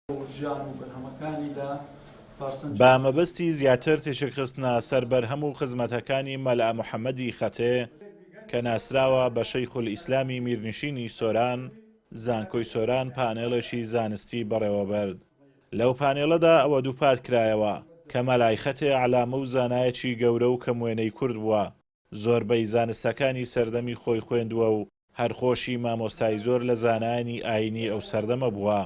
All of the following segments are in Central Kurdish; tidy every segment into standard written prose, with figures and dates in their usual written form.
ژیان و بەرهەمەکانی لە فارسەنج. بە مەبەستی زیاتر تیشکخستنە سەر بەرهەم و خزمەتەکانی مەلا محەمەدی خەتێ کە ناسراوە بە شەیخولئیسلامی میرنشینی سۆران، زانکۆی سۆران پانێڵێکی زانستی بەڕێوەبرد. لەو پانێڵەدا ئەوە دووپات کرایەوە کە مەلای خەتێ عەلامە و زانایەکی گەورە و کەموێنەی کورد بووە، زۆربەی زانستەکانی سەردەمی خۆی خوێندووە و هەر خۆشی مامۆستای زۆر لە زانایانی ئایینی ئەو سەردەمە بووە.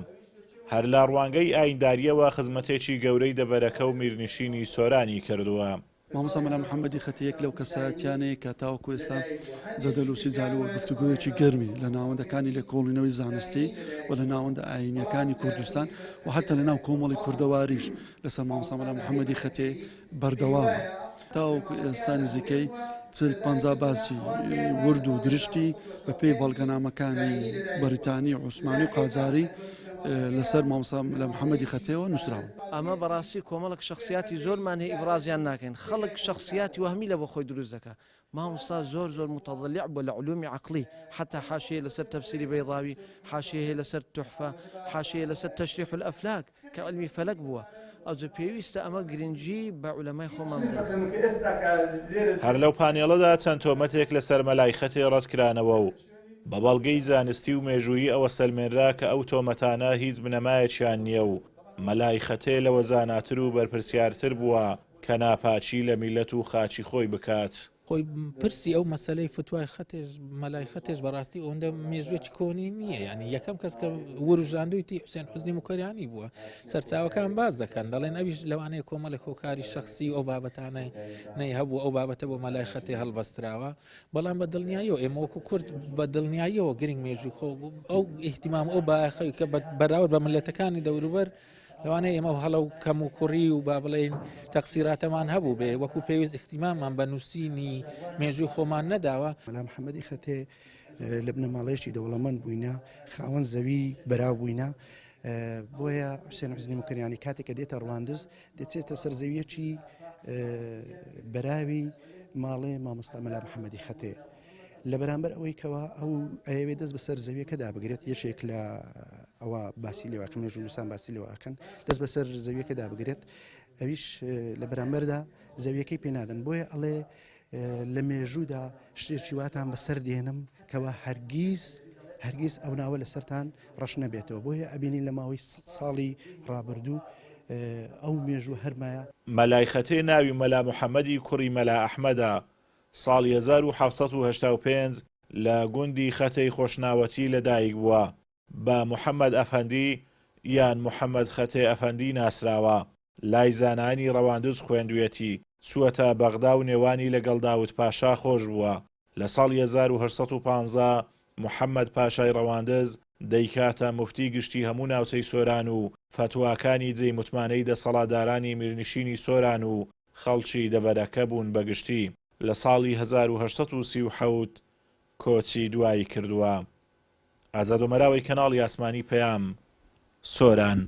هەر لە ڕوانگەی ئاییندارییەوە خزمەتێکی گەورەی دەڤەرەکە و میرنشینی سۆرانی کردووە. مامۆستا مەلا محەمەدی خەتی یەک لەو کەسایەتیانەیە کە تاوەکو ئێستا جەدەل و سیجال و گفتوگۆیەکی گەرمی لە ناوەندەکانی لێکۆڵینەوەی زانستی و لە ناوەندە ئایینیەکانی کوردستان و حتا لە ناو کۆمەڵی کوردەواریش لەسەر مامۆستا مەلا محەمەدی خەتێ بەردەوامە. تاوەکو ئێستا نزیکەی 40 50 باسی ورد و درشتی بەپێی بەڵگەنامەکانی بەریتانی و عوسمانی و قاجاری لەسەر مامۆستا مەلا محەمەدی خەتێەوە نووسراون. ئەمە بەڕاستی کۆمەڵێک شەخسیاتی زۆرمان هەیە ئیبرازیان ناکەین خەڵک شەخسیاتی وەهمی لە بۆ خۆی دروست دەکا مامۆستا زۆر زۆر متضلع بووە لە علومی عەقڵی حەتا حاشیەی لەسەر تەفسیری بەیضاوی حاشیەی هەیە لەسەر توحفە حاشیەی لەسەر تەشریح الافلاک کە علمی فەلەک بووە ئەوجە پێویستە ئەمە گرنگی بە عولەمای خۆمان بدەین. هەر لەو پانێڵەدا چەند تۆمەتێک لەسەر مەلای خەتێ ڕەتکرانەوە و بە بەڵگەی زانستی و مێژوویی ئەوە سەلمێنرا کە ئەو تۆمەتانە هیچ بنەمایەکیان نییە و مەلای خەتێ لەوە زاناتر و بەرپرسیارتر بووە کە ناپاکی لە میللەت و خاکی خۆی بکات. خۆی پرسی ئەو مەسەلەی فتوای خەتێش مەلای خەتێش بەڕاستی ئەوەندە مێژوێکی کۆنی نییە ینی یەکەم کەس کە وروژاندویتی حوسێن حوزنی مکەریانی بووە سەرچاوەکان باز دەکەن دەڵێن ئەویش لەوانەیە کۆمەڵێک هۆکاری شخصی و ئەو بابەتانە نەی هەبوو ئەو بابەتە بۆ مەلای خەتێ هەڵبەستراوە بەڵام بە دڵنیاییەوە ئێمە وەکو کورد بە دڵنیاییەوە گرنگ مێژوو خۆ ئەو ئیهتیمام ئەو بایەخەی کە بەراورد بە ملەتەکانی دەوروبەر لەوانەیە ئێمە هەڵە و کەم و کوڕی و با بڵێین تەقسیراتەمان هەبوو بێ وەکو پێویست ئیهتیماممان بە نووسینی مێژووی خۆمان نەداوە. مەلا محەمەدی خەتێ لە بنەماڵەیەکی دەوڵەمەند بووینە، خاوەن زەوی بەراو بووینە، بۆیە حوسێن حوزنی موکریانی کاتێک کە دێتە ڕواندز دەچێتە سەر زەویەکی بەراوی ماڵێ مامۆستا مەلا محەمەدی خەتێ. لە بەرامبەر ئەوەی کەوا ئەو ئەیەوێت دەست بەسەر زەویەکەدا بگرێت یەکێک لە ئەوە باسی لێواکە مێژوونووسان باسی لێواکەن دەست بەسەر زەویەکەدا بگرێت ئەویش لە بەرامبەردا زەویەکەی پێنادەن بۆیە ئەڵێ لە مێژوودا شتێکی واتان بەسەر دێنم کەوا هەرگیز هەرگیز ئەو ناوە لەسەرتان ڕەش نەبێتەوە بۆیە ئەبینین لە ماوەی سە ساڵی ڕابردوو ئەو مێژوو هەرمایە. مەلای خەتێ ناوی مەلا محەمەدی کوڕی مەلا ئەحمەدە، ساڵی 1785 لە گوندی خەتەی خۆشناوەتی لە دایک بووە، بە محەمەد ئەفەندی یان محەمەد خەتێ ئەفەندی ناسراوە، لای زانایانی ڕەواندز خوێندویەتی، چووەتە بەغدا و نێوانی لەگەڵ داود پاشا خۆش بووە، لە ساڵی 1815 محەمەد پاشای ڕەواندز دەیکاتە موفتی گشتی هەموو ناوچەی سۆران و فەتواکانی جێی متمانەی دەسەڵاتدارانی میرنشینی سۆران و خەڵکی دەڤەرەکە بوون بە گشتی. لە ساڵی 1837 کۆچی دوایی کردووە. ئازاد ئۆمەراوەی کەناڵی ئاسمانی پەیام، سۆران.